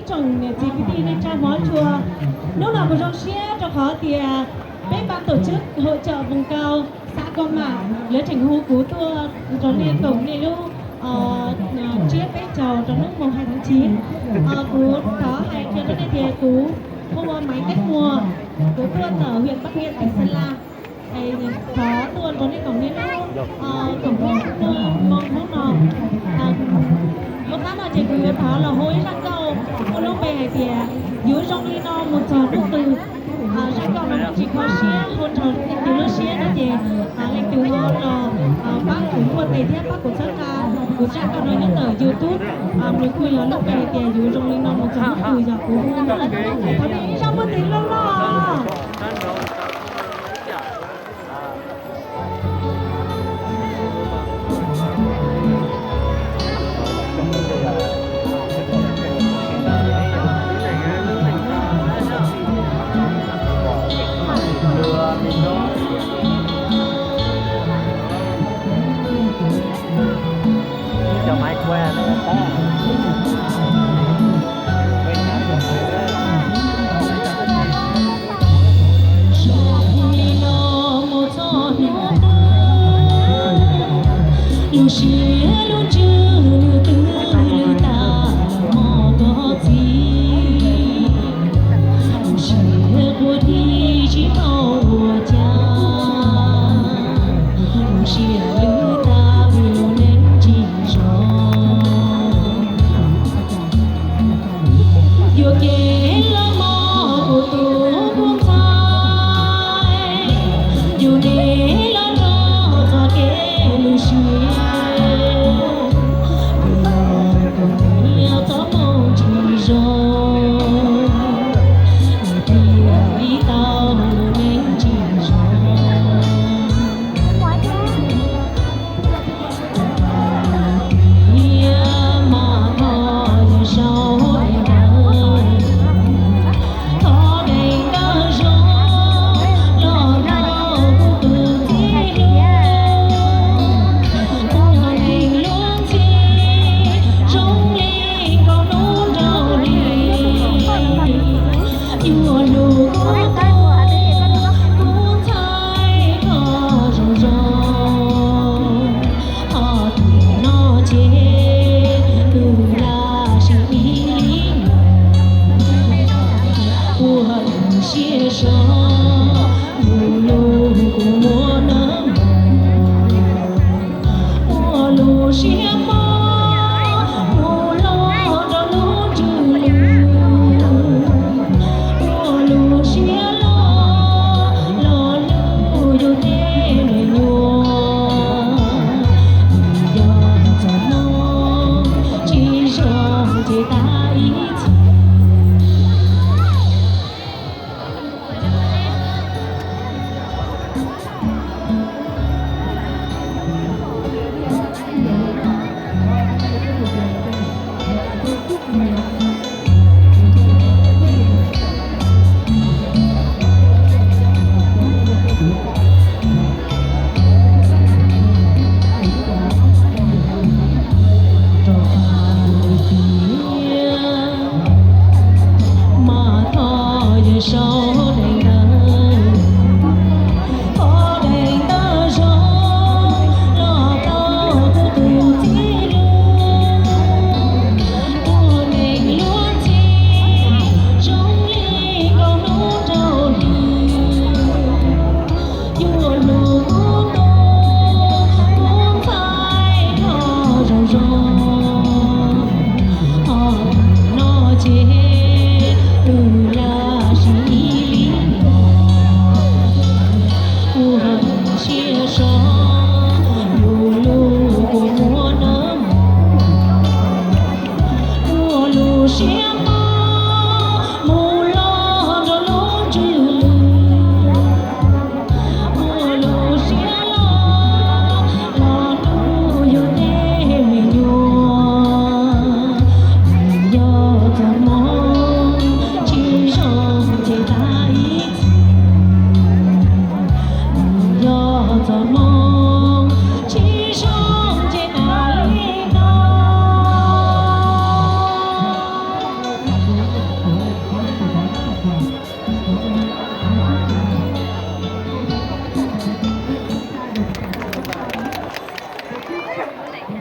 Ib tsoom niam txiv kwv tij neej tsa hmov tshua, hnub no kuv zoo siab rau qhov tias peb ban tổ chức hội chợ vùng cao xã Kom Mã lawv tseem hu kuv tuaj rau nej koom nej lub tsiab peb caug rau hnub mùng hai tháng chín. Kuv thov hais kiag rau nej tias kuv hu ua Maiv Teb Muas, kuv tuaj ntawm huyện Bắc Yên, tỉnh Sơn La. Thov tuaj rau nej koom nej lub koom hnub no. Lub qab no ces kuv yuav thov los hu ib zaj nkauj muaj lub npe hais tias Yuav Zoo Li No Mus Txog Hnub Twg. Zaj nkauj no tsis kho siab, hu rau leej twg lub siab no ces leej twg ho los pab kuv npuaj tes thiab pab kuv txhawb nqa kuv zaj nkauj no nyob ntawm YouTube. Nws kuj yog lub npe hais tias Yuav Zoo Li No Mus Txog Hnub Twg, yog kuv hu no. Thov nej ib zaj npuaj tes loj loj. Zoo li no mus txog hnub twg, lub siab lub ntsws nws twb lwj tag hmo koj txiv. Lub siab quaj tig tsis tau ua cas, lub siab lwj tag vim lub neej tsis zoo. Yuam kev los mog kuv tus kub ntxhais, yus niaj los nrog txoj kev lub siab, kuv los kuv niaj txoj hmoo tsis zoo, niaj tiam ib tau lub neej tsis zoo. Yuav hlub koj, kub ntxhais koj zoo zoo, ho tiam no ces wb laj sib ib lig, ua siab so, lub lub kua muag nag, ua lub siab mob mus los rau lub ntsws lwj, ua lub siab loj los lwj yus tej me nyuam, yog txoj hmoo tsis zoo ces tag ib txhis. Rau qhov tias mas thov yawg sau deev ntawd, thov deev ntawd zoo los tau kuv tus txiv lub, ua neeg luag ntxhi zoo li nkaus hnub rau hli. Yuav hlub koj, kub ntxhais koj zoo zoo, ho no ces wb laj sib ib lig, ua siab so, yus lub kua muag nag, ua lub siab